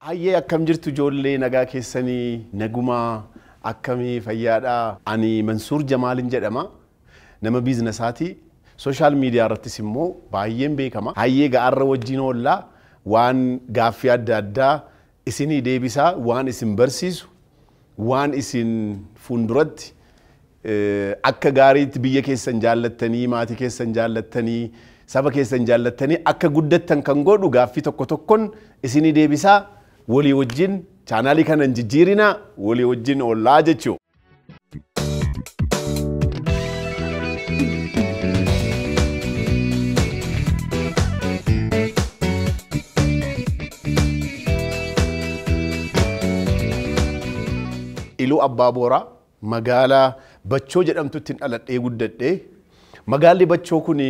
Hayyee akkam jirtu ijoollee nagaa keessanii nagumaa akkamii fayyaadhaa. Ani Mansuur Jamaalin jedhama. Nama biizinasaati. Sooshaal miidiyaa irrattis immoo baay'een beekama. Hayyee ga'arra wajjin oollaa waan gaaffii adda addaa isinii deebisaa waan isin barsiisu waan isin fuulduratti akka gaariitti biyya keessan jaallattanii maatii keessan jaallattanii saba keessan jaallattanii akka guddattan kan godhu gaaffii tokko tokkoon isinii deebisaa. Walii wajjin chaanaalii kana hin jijjiirinaa walii wajjin oollaa jechuudha. Iluu Abbaa Booraa magaalaa Bachoo jedhamtutti dhaladhee guddadhee. Magaalli Bachoo kun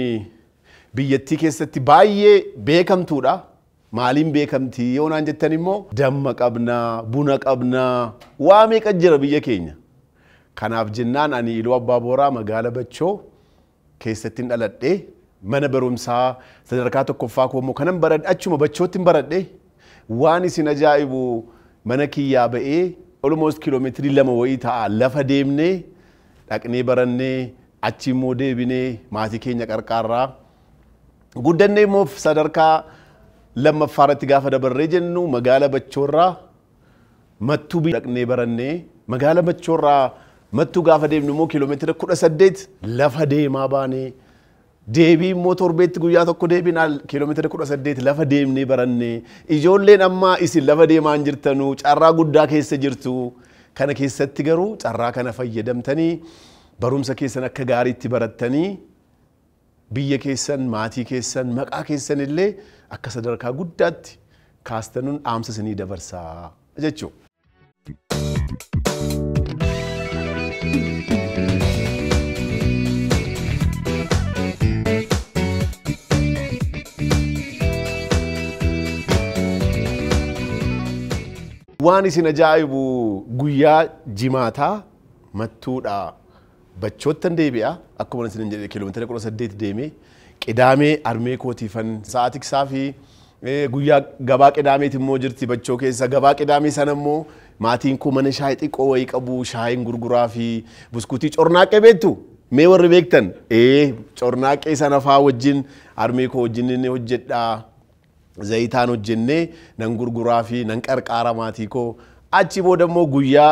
biyyattii keessatti baay'ee beekamtuudha. Maaliin beekamtii yoo naan jettan immoo damma qabnaa, buna qabnaa, waa meeqa jira biyya keenya. Kanaaf jennaan ani Iluu Abbaa Booraa magaala Bachoo keessatti dhaladhee mana barumsaa sadarkaa tokkoffaa koo immoo kanan baradhe achuma Bachootti baradhe. Waan isin ajaa'ibu mana kiyyaa ba'ee almost kiiloomeetirii 2 wayii ta'a lafa deemnee dhaqnee barannee achi immoo deebinee maatii keenya qarqaarraa guddannee immoo sadarkaa lammaffaa irratti gaafa dabarree jennu magaala Bachoorraa Mattuu dhaqnee barannee magaala Bachoorraa Mattuu gaafa deemnu immoo kiiloomeetira 18 lafa deemaa baanee deebii immoo torbeetti guyyaa tokko deebinaa kiiloomeetira 18 lafa deemnee barannee. Ijoolleen ammaa isin lafa deemaa hin jirtanuu carraa guddaa keessa jirtu. Kana keessatti garuu carraa kana fayyadamtanii barumsa keessan akka gaariitti barattanii biyya keessan maatii keessan maqaa keessan illee akka sadarkaa guddaatti kaastanuun dhaamsa isinii dabarsaa jechuudha. Waan isin ajaa'ibu guyyaa jimaataa Mattuudhaa Bachoottan deebi'a. Akkuma isin jedhe kiiloomeetira 18 deemee qidaamee armee kootiifan sa'a tiksaa fi guyyaa gabaa qidaameeti immoo jirti Bachoo keessa. Gabaa qidaamee sana immoo maatiin koo mana shaayii xiqqoo wayii qabu shaayiin gurguraa fi buskuutii cornaaqqee beektu mee warri beektan cornaaqqee sana faa wajjin armee koo wajjin inni hojjedhaa. Zayitaan hojjennee nan gurguraa fi nan qarqaara maatii koo. Achi booda immoo guyyaa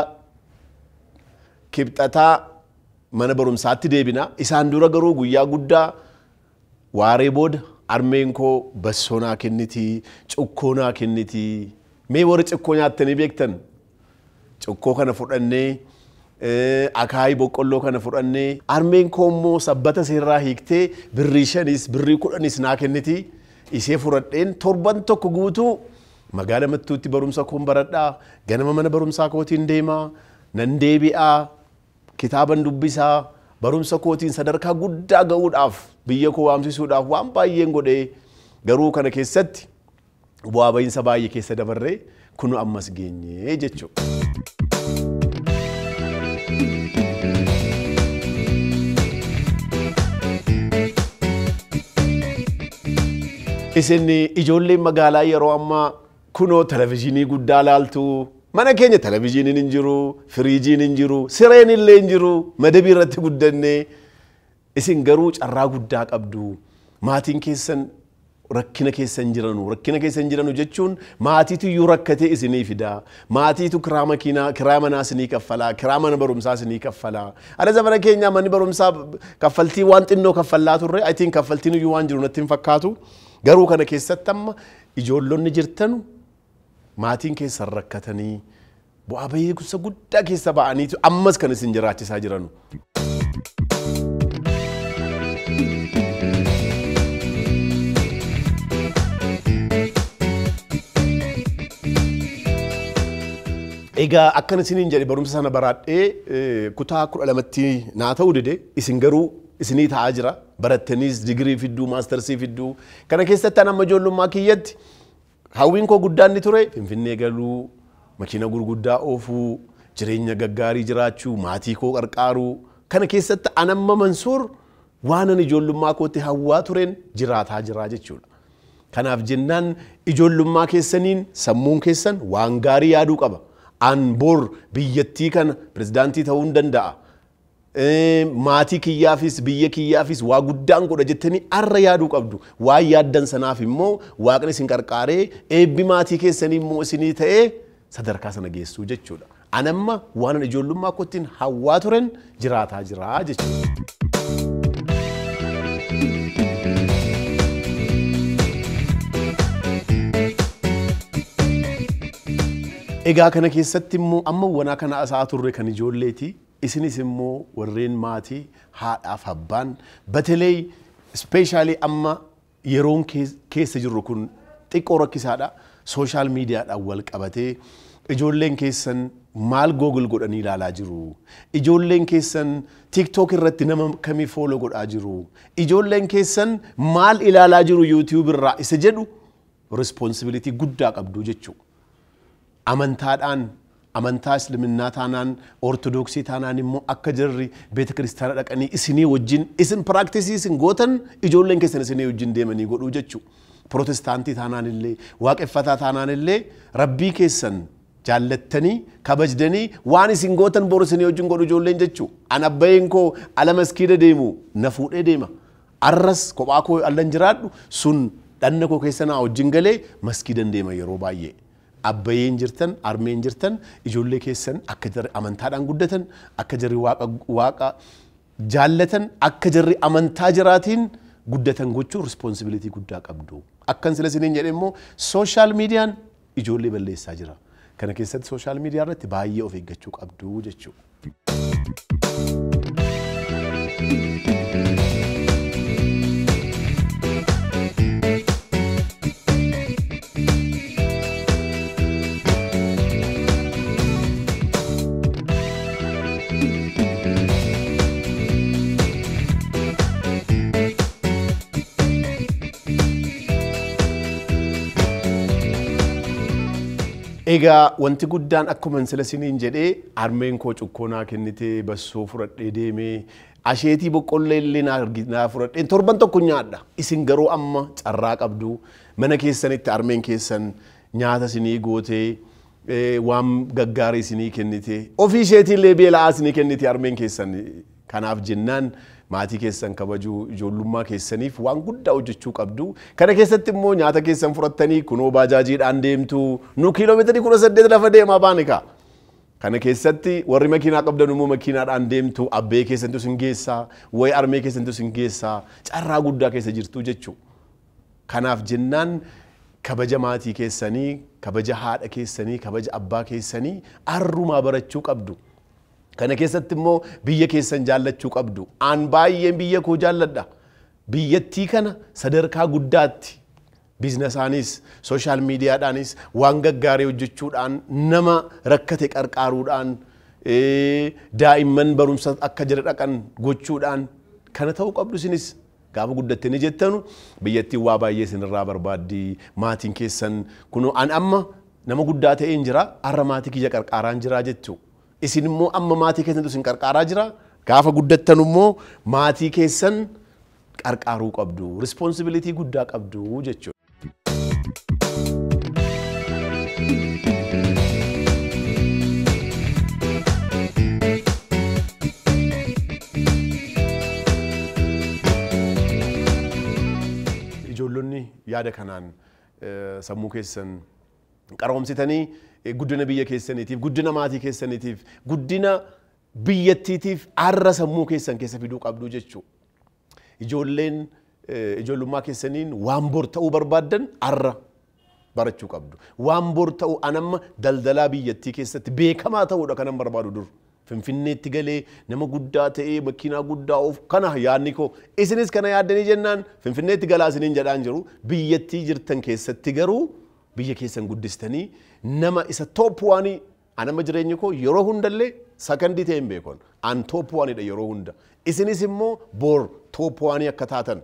kibxataa mana barumsaatti deebina. Isaan dura garuu guyyaa guddaa waaree booda armeen koo bassoo naa kenniti, cukkoo naa kenniti. Mee warri cukkoo nyaattanii beektan? Cukkoo kana fudhannee akaayii boqqolloo kana fudhannee armeen koo immoo sabbata seerraa hiiktee birrii 5 birrii 10 naa kenniti. Ishee fudhadheen torban tokko guutuu magaala Mattuutti barumsa koon baradhaa. Ganama mana barumsaa kootiin deemaa, nan deebi'aa, kitaaban dubbisaa, barumsa kootiin sadarkaa guddaa ga'uudhaaf biyya koo waamsisuudhaaf waan baay'een godhee garuu kana keessatti bu'aa ba'iinsa baay'ee keessa dabarree kunu ammas geenye jechuudha. Isin ijoolleen magaalaa yeroo ammaa kunoo televizyiinii guddaa laaltu. Mana keenya televizyiiniin hin jiru, firiijiin hin jiru, sireen illee hin jiru, madabii irratti guddannee. Isin garuu carraa guddaa qabdu. Maatiin keessan rakkina keessa hin jiranu. Rakkina keessa hin jiranu jechuun maatiitu iyyuu rakkatee isinii fida. Maatiitu kiraa makiinaa, kiraa manaa isinii kaffalaa, kiraa mana barumsaa isinii kaffalaa. Ana zamana keenyaa manni barumsaa kaffaltii waan xinnoo kaffallaa turre. I think kaffaltiin iyyuu waan jiru natti hin fakkaatu. Garuu kana keessatti amma ijoollonni jirtanu maatiin keessan rakkatanii bu'aa bahii guddaa keessa ba'aniitu ammas kan isin jiraachisaa jiranu. Egaa akkana isiniin jedhe barumsa sana baradhee kutaa 12tti naa ta'uu dide isin garuu isinii ta'aa jira. Barattaniis digirii fidduu, maastarsii fidduu. Kana keessatti an amma ijoollummaa kiyyatti hawwiin koo guddaan ni ture Finfinnee galuu, makiina gurguddaa oofuu, jireenya gaggaarii jiraachuu, maatii koo qarqaaruu. Kana keessatti an amma Mansuur waan ani ijoollummaa kootti hawwaa tureen jiraataa jiraa jechuudha. Kanaaf jennaan ijoollummaa keessaniin sammuun keessan waan gaarii yaaduu qaba. An bor biyyattii kana pirezidaantii ta'uu hin danda'a. Maatii kiyyaafis biyya kiyyaafis waa guddaan godha jettanii arra yaaduu qabdu. Waan yaaddan sanaaf immoo waaqni isin qarqaaree eebbi maatii keessanii immoo isinii ta'ee sadarkaa sana geessuu jechuudha. An amma waan ani ijoollummaa kootiin hawwaa turen jiraataa jiraa jechuudha. Egaa kana keessatti immoo amma wanaa kana asaa turre kan ijoolleeti. Isinis immoo warreen maatii haadhaaf abbaan batelee ispeeshaalii amma yeroon keessa jirru kun xiqqoo rakkisaadha. Sooshaal miidiyaadhaan wal qabatee ijoolleen keessan maal googil godhanii ilaalaa jiru? Ijoolleen keessan TikTok irratti nama kamii fooloo godhaa jiru? Ijoolleen keessan maal ilaalaa jiru YouTube irraa isa jedhu responsibilitii guddaa qabdu jechuudha. Amantaadhaan amantaa Isliminnaa taanaan Ortodoksii taanaan immoo akka jarri beeta kiristaanaa dhaqanii isinii wajjin isin piraaktisii isin gootan ijoolleen keessan isinii wajjin deemanii godhuu jechuudha. Protestaantii taanaan illee waaqeffataa taanaan illee rabbii keessan jaallattanii kabajdanii waan isin gootan boru isinii wajjin godhu ijoolleen jechuudha. An abbayeen koo ala maskiida deemu na fuudhee deema. Arras kophaa koo allan jiraadhu sun dhanna koo keessa naa wajjin galee maskiidan deema yeroo baay'ee. Abbayeen jirtan, armeen jirtan, ijoollee keessan akka jarri amantaadhaan guddatan, akka jarri waaqa jaallatan, akka jarri amantaa jiraatiin guddatan gochuu responsibilitii guddaa qabdu. Akkan sila isiniin jedhe immoo sooshaal miidiyaan ijoollee balleessaa jira. Kana keessatti sooshaal miidiyaa irratti baay'ee of eeggachuu qabdu jechuudha. Egaa wanti guddaan akkuma sila isiniin jedhee harmeen koo cuqqoo naa kennitee bassoo fudhadhee deemee asheetii boqqolloo illee naa fudhadhee torban tokko nyaadha. Isin garuu amma carraa qabdu mana keessanitti harmeen keessan nyaata isinii gootee waan gaggaarii isinii kennitee ofii isheetii illee beela'aa isinii kennitee harmeen keessan. Kanaaf jennaan maatii keessan kabajuu ijoollummaa keessaniif waan guddaa hojjechuu qabdu. Kana keessatti immoo nyaata keessan fudhattanii kunoo baajaajiidhaan deemtu nu kiiloomeetirii 18 lafa deemaa baane kaa. Kana keessatti warri makiinaa qabdan immoo makiinaadhaan deemtu abbee keessantu isin geessaa wayi armee keessantu isin geessaa carraa guddaa keessa jirtu jechuudha. Kanaaf jennaan kabaja maatii keessanii, kabaja haadha keessanii, kabaja abbaa keessanii arrumaa barachuu qabdu. Kana keessatti immoo biyya keessan jaallachuu qabdu. An baay'een biyya koo jaalladha. Biyyattii kana sadarkaa guddaatti biizinasaanis, sooshaal miidiyaadhaanis waan gaggaarii hojjechuudhaan nama rakkate qarqaaruudhaan daa'imman barumsa akka jala dhaqan gochuudhaan kana ta'uu qabdu isinis. Gaafa guddattanii jettanu biyyattiin waa baay'ee isinirraa barbaaddi. Maatiin keessan kunoo an amma nama guddaa ta'een jira har'a maatii kiyya qarqaaraan jira jechuudha. Isin immoo amma maatii keessantu isin qarqaaraa jira. Gaafa guddattan immoo maatii keessan qarqaaruu qabdu. Responsibilitii guddaa qabdu jechuudha. Ijoollonni yaada kanaan sammuu keessan qaroomsitanii guddina biyya keessaniitiif, guddina maatii keessaniitiif, guddina biyyattiitiif arra sammuu keessan keessa fiduu qabdu jechuudha. Ijoolleen ijoollummaa keessaniin waan bor ta'uu barbaaddan arra barachuu qabdu. Waan bor ta'u an amma daldalaa biyyattii keessatti beekamaa ta'uudha kanan barbaadu dur. Finfinneetti galee nama guddaa ta'ee makiinaa guddaa oofu kana yaadni koo isinis kana yaaddanii jennaan Finfinneetti galaa isiniin jedhaan jiru biyyattii jirtan keessatti garuu biyya keessan guddistanii nama isa top waanii Anama jireenyi koo yeroo hundallee sakandii ta'e hin beekon. An top oneidha yeroo hunda. Isinis immoo bor top oneii akka taatan.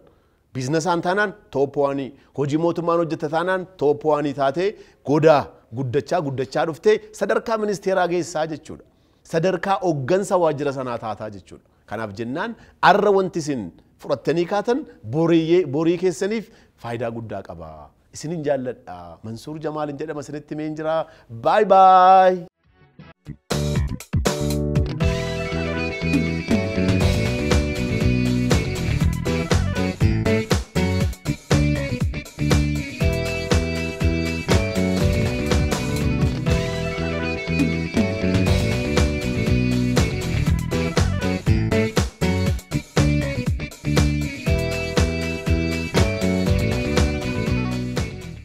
Businessaan taanaan top oneii, hojii mootummaan hojjeta taanaan top oneii taatee godaa guddachaa guddachaa dhuftee sadarkaa ministeeraa geessaa jechuudha. Sadarkaa hooggansa waajjira sanaa taataa jechuudha. Kanaaf jennaan arra wanti isin fudhattanii kaatan borii keessaniif faayidaa guddaa qaba. Isinin jaalladha. Mansuur Jamaalin jedhama, isinitti himeen jira. Bye bye.